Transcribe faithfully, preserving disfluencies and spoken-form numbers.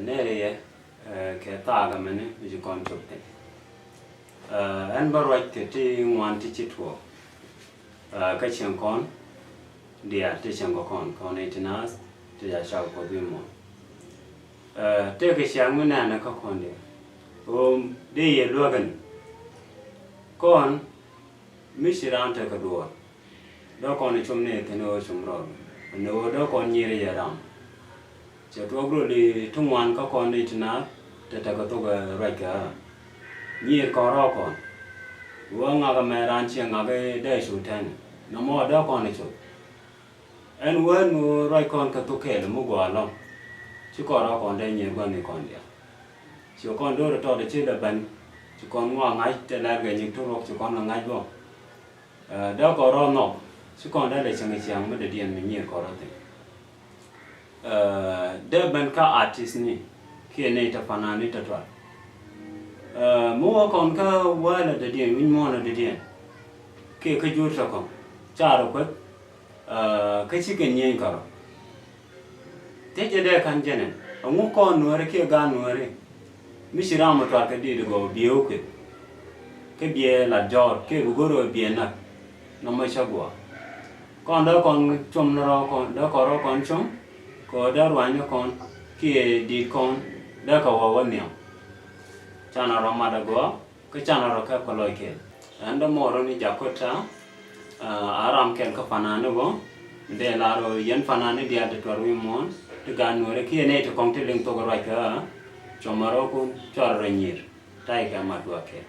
Nɛrɛ yɛ kɛ thaak ɛmɛni mi ci kɔn cop thi̱n. Ɛn bä ruac kɛ ti ŋuan ti ci tuɔɔk kä cieŋ kɔn diaal ti cieŋ kɛ kɔn kɔn iti naath ti ca cak kɔ bi muɔ̱n. Tëëkɛ ciaŋ mi nɛɛnɛ kä kɔn diaal ɣöö dee yɛ luäk ɛn kɔn mi ci raan tekɛ duɔɔr. Dee kɔn cum ni thi̱n ɣöö cum rɔɔd ni ɣöö dee kɔn nyier yɛ ram. Cɛ tuɔɔk rol i̱ ti ŋuan kä kɔn i̱ ti naath te tekɛ thok ruac kɛ ɣä. Nyier kɔn rɔɔk kɔn ɣöö ŋak ɛmɛ raan ciɛ ŋak i̱ dee cu tɛn nɔmɔ dee kɔn i̱ cop. Ɛn wee nu ruac kɔn kɛ thok kɛɛl mi gɔaa lɔ̱ŋ. Ci kɔn rɔɔk kɔn dee nyier gua̱n i̱ kɔn diaal. Ci kɔn do̱r tɔt i̱ ci lɛ ben ci kɔn ŋuak ŋa̱c te lɛr kɛ nyiek turuɔk ci kɔn kɛ ŋa̱c bɔ. Dee kɔn rɔ nhɔk ci kɔn dee lɛ cieŋ ciaŋ mi dee diɛn mi nyier kɔn rɔ thi̱n. Dee ben kä artist ni kiɛ nɛy te fanani te tual. Mi wä kɔn kä wäl a dee diɛn wi̱ny muɔ̱ɔ̱n a dee diɛn kiɛ kä jur te kɔn ca rɔ kueth. Kä cikɛ nyieny kärɔ. Thiecɛ dee ka̱n jɛnɛ ɛŋu kɔn nuääri kiɛ gaat nuääri mi ci ram mi tuar kɛ diit gɔw biee wä kueth. Kä biee lat jɔɔt kiɛ bi go̱r ɣöö biee nak nɔmɔ cä guɔ. Kɔn dee kɔn com ni rɔ kɔn dee kɔn rɔ kɔn com kɛ ɣöö dee ruany ni kɔn kiɛ diit kɔn dee kɛ wä wä nhiam. Canɛ rɔ mat agɔɔ. Kä canɛ rɔ kɛ kɔ lɔc kɛl. Ɛn dämɔɔr ni jakä ta̱a̱ a ram kɛl kä panani bä. Mi dee lar ɣöö yɛn panani diaal ti tuar wi̱i̱ muɔ̱ɔ̱n ti gaat nuɔ̱ɔ̱ri kiɛ nɛy ti kɔŋ ti liŋ thok ruac kä ɣä. Cuɔmɛ rɔɔkun cuarɛ rɔ nyier ta̱yɛ kɛ mat duak kɛl.